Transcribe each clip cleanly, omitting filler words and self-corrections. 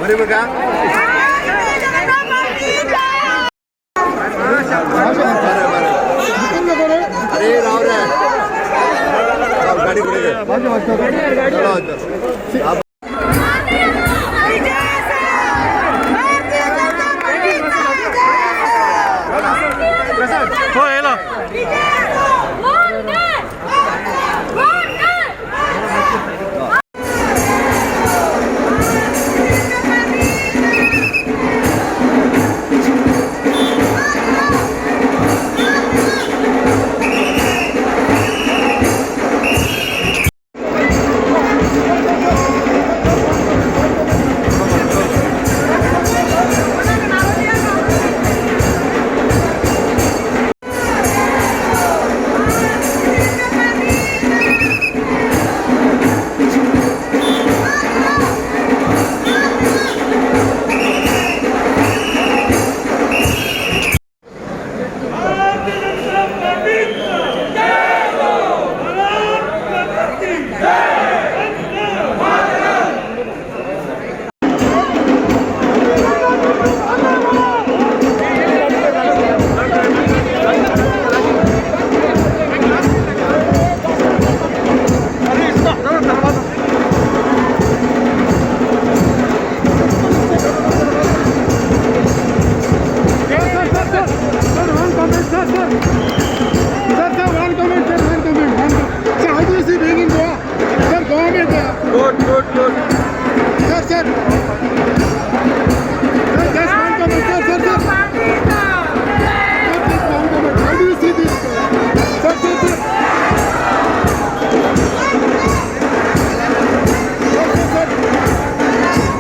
बरोबर का? बरं बरं. अरे राव रे, गाडी पुढे घे. चला. हो येलो. Sir, one comment, sir, sir. Sir, sir, one comment, sir, one comment, one comment. Sir, how do you see being in Goa? Sir, Goa में Goa. Good good good. Sir, sir. Sir, just one comment, sir, sir, sir. Sir, just one comment. How do you see this? Sir, sir, sir. Sir, sir, sir.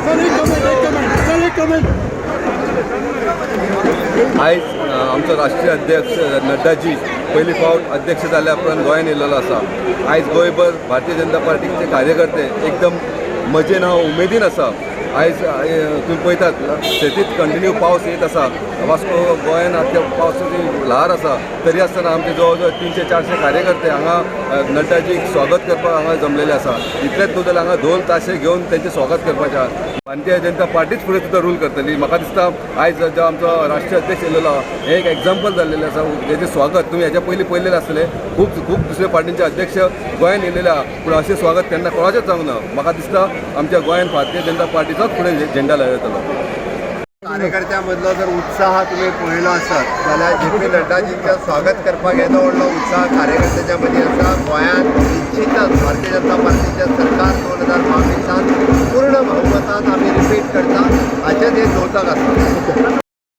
Sir, एक comment, एक comment. Sir, एक comment. आयज आमचो राष्ट्रीय अध्यक्ष नड्डाजी पयली फावट अध्यक्ष जाल्या उपरांत गोंयान येयलेलो आसा. आयज गोंयभर भारतीय जनता पार्टीचे कार्यकर्ते एकदम मजेन आहा, उमेदीन आसा. आयज तुमी पळयतात, शेतीत कंटिन्यू पावस येत आसा. वास्को गोंयान आख्या पावसाची ल्हार आसा, तरी आसतना आमचे जवळ जवळ 300-400 कार्यकर्ते हांगा नड्डाजीक स्वागत करपाक हांगा जमलेले आसा. इतलेंच न्हू जाल्यार हांगा धोल ताशे घेवन तेंचें स्वागत करपाचें आहा. भारतीय जनता पार्टीच फुडें सुद्दां रूल करतली. म्हाका दिसता आयज जो आमचो राष्ट्रीय अध्यक्ष येयलेलो आहा, हें एक एग्जाम्पल जाल्लेलें आसा, जेचें स्वागत तुमी हेच्या पयलीं पळयलेलें आसतलें. खूब खूब दुसऱ्या पार्टींचे अध्यक्ष गोंयान येयलेले आहा, पूण अशें स्वागत केन्ना कोणाचेंच जावंक ना. म्हाका दिसता आमच्या गोंयान भारतीय जनता पार्टीचोच फुडें झेंडा लहरतलो. कार्यकर्त्यां मदलो जर उत्साह तुमी पळयलो आसत जाल्यार जे पी नड्डाजींचें स्वागत करपाक येदो व्हडलो उत्साह कार्यकर्त्याच्या मदीं आसा. गोंयांत निश्चितच भारतीय जनता पार्टीचें सरकार 2022त पूर्ण बहुमतान आमी रिपीट करता, हाचें हें द्योतक आसा.